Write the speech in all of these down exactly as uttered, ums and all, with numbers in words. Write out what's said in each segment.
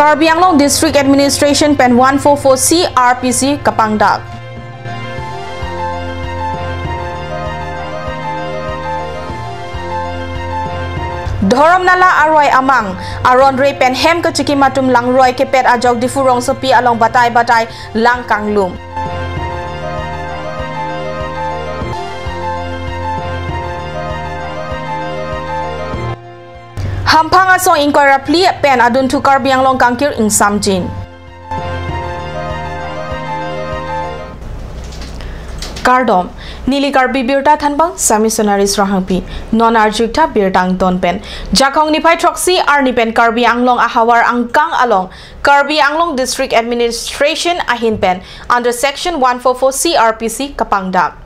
Karbi Anglong District Administration pen one four four C R P C kapangdak. Dhorom Nala aroi amang, aron re pen hem kachikim atum langroi kepet ajok Diphu rongsopi along batai batai lang kanglum. Hamphang asong ingkoi ra phli pen adunthu Karbi Anglong kangkir ingsamjin. Kardom, neli Karbi Birta thanbang Sami Sonaris Rohangpi, non arjutha birta angton pen. Jakhong niphai throksi arni pen Karbi Anglong ahavar angkang along Karbi Anglong District Administration ahin pen under Section one four four C R P C kapangdak.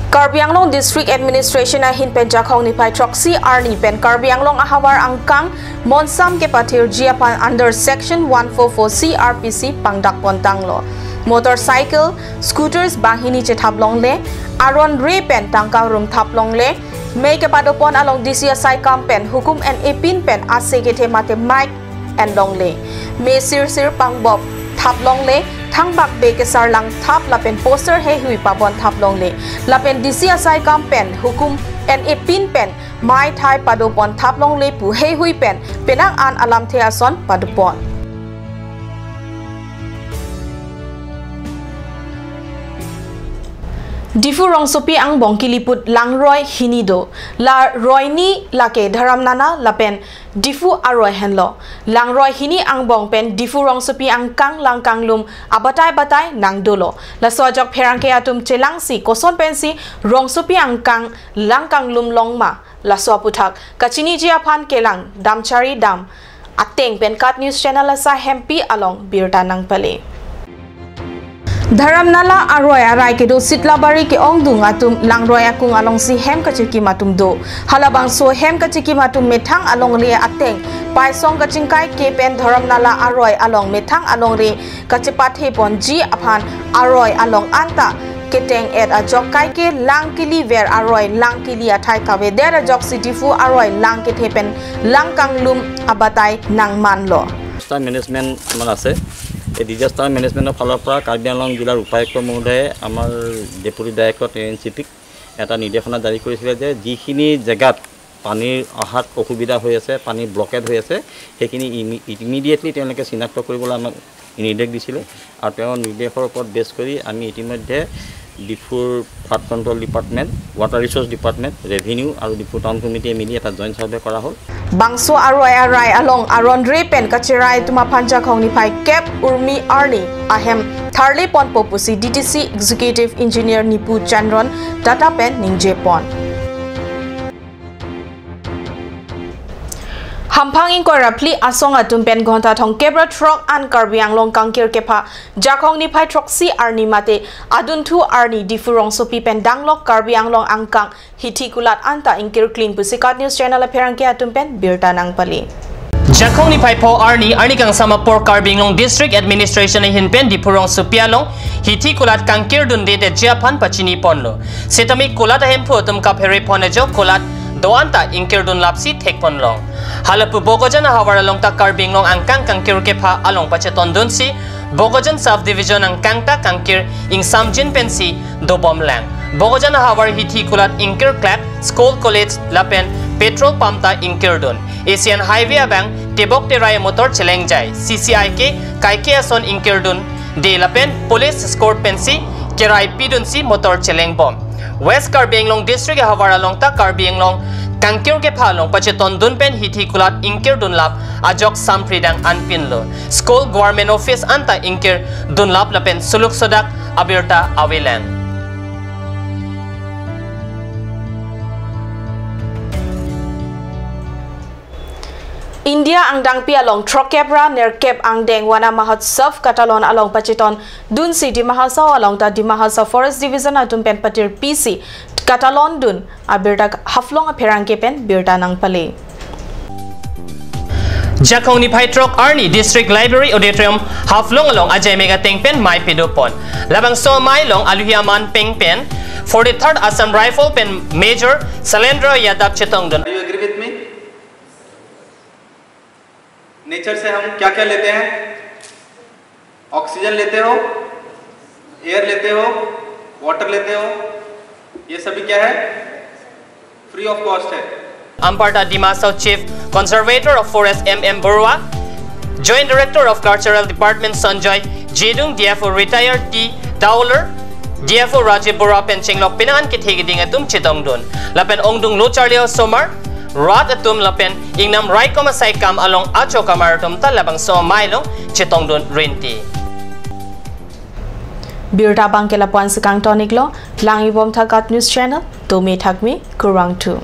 Karbi Anglong District Administration ahin pen Jakhong niphai throksi arni pen Karbi Anglong ahavar angkang monsam kepathirji aphan under Section one four four C R P C pangdak pontanglo. Motorcycle, scooters banghini chethap longle, aron re pen tangka rumthap longle, mei kepadopon along D C asai kam pen hukum en epin pen ase kethe mate mic en longle. Mei sirsir pangbop thap longle, thangbak be kesarlang thap lapen poster heihui pabon thap longle. Lapen D C asai kam pen hukum en epin pen mei thai padopon thap longle pu heihui pen penang an alamthe ason padopon. Diphu rongsopi angbong keliput langroi hini do. La roini lake Dhorom Nala lapen Diphu aroi henlo. Langroi hini angbong pen Diphu rongsopi angkang lang kanglum abatai batai nangdolo. Laso ajok pherangke atum chelangsi koson pensi rongsopi angkang lang kanglum long ma, laso aputhak kachiniji aphan kelang damchari dam ateng pen KAT News Channel asai hempi along birta nangpale. Dhorom Nala aroi arai kedo Sitlabari ke-ongdung atum langroi akung alongsi hem kachikim atum do. Halabangso hem kachikim atum methang alongri ateng paisong kachingkai ke pen Dhorom Nala aroi along methang alongri kachepathe ponji aphan aroi along anta keteng et ajok kaike lang keliver aroi lang keli athai kavedet ajoksi Diphu aroi lang kethe pen lang kanglum abatai nangmanlo. Disaster management আমাৰ আছে। এই ডিজাষ্টাৰ মেনেজমেণ্টৰ ফালৰ পৰা কাৰ্বি আংলং জিলাৰ উপায়ুক্ত মহোদয়ে আমাৰ deputy director N N C পিক এটা নিৰ্দেশনা জাৰি কৰিছিলে যে যিখিনি জেগাত পানীৰ অহাত অসুবিধা হৈ আছে, পানী ব্লকেড হৈ আছে, সেইখিনি ইমি- ইমিডিয়েটলি তেওঁলোকে চিনাক্ত কৰিবলৈ আমাক নিৰ্দেশ দিছিলে। আৰু তেওঁৰ নিৰ্দেশৰ ওপৰত বেছ কৰি আমি ইতিমধ্যে ডিফুৰ flood control department, water resource department, revenue আৰু ডিফু টাউন কমিটিয়ে মিলি এটা জইণ্ট ছাৰ্ভে কৰা হ'ল। Bangso aroi arai along aron re pen kacherai atum aphan Jakhong niphai kep urmi arni ahem tharle ponpo pusi D T C Executive Engineer Nipu Chandron Tata pen ningje pon. Hamphang ingkoi ra phli asong atum pen ghonta thomkep ra throk an Karbi Anglong kangkir kepha Jakhong niphai throksi arni mate adunthu arni Diphu rongsopi pen danglok Karbi Anglong angkang Hithi Kulat anta ingkir kling pusi KAT News Channel apherangke atum pen birta nangpale. Jakhong niphai pho arni, arni kangsam apor Karbi Anglong District Administration ahin pen Diphu rongsopi along Hithi Kulat kangkir dunde detji aphan pachini ponlo. Setame kulat ahemphu atum kaphere pon ajok kulat do anta ingkir dunlapsi thek ponlong. Halapu Bokajan ahavar along ta Karbi Anglong angkang kangkir kepha along pachetondunsi Bokajan Sub Division angkang ta kangkir ingsamjin pensi dobomlang. Bokajan ahavar Hithi Kulat ingkir klak, school, college lapen petrol pump ta ingkirdun. Asian Highway abang tebok terai motor chelengjai. C C I ke kaike ason ingkirdunde lapen police escort pensi kerai pidunsi motor chelengbom. West Karbi Anglong District ahavar along ta Karbi Anglong kangkir kepha along pachetondun pen Hithi Kulat ingkirdunlap ajok sampridang anpinlo. School, government office anta ingkirdunlap lapen suluk sodak abirta avelang. India angdengpi along throkkep ra nerkep angdeng Wana Mahotsav katalon along pachetondunsi Dima Hasao along ta Dima Hasao Forest Division atum pen patirpisi katalondun abirta Haflong apherangke pen birta nangpale. Jakhong niphai throk arni District Library Auditorium Haflong along ajaimek ateng pen mei pedopon. Labangso amei along aluhi aman peng pen forty-third Assam Rifle pen Major Sailendra Yadav chetongdun. Do you agree with me? Nature से हम क्या क्या लेते हैं? ऑक्सीजन लेते हो, एयर लेते हो, वाटर लेते हो, ये सभी क्या है? फ्री ऑफ कॉस्ट है। Amparta Dima Hasao Chief Conservator of Forest M M Baruah, Joint Director of Cultural Department Sanjoy Jedung, D F O Retired T Dowler, D F O Rajib Baruah pen chenglok penang an kethe keding atum chetongdun. Lapen ongdung lo charli osomar, rat atum lapen ingnam raikom asai kam along achokamar atum ta labangso amei along chetongdun rinti. Birta abangke lapu-an si kangton-iklo, lang-ibom tha GAT News Channel, tumi thakmi, kurvangthu.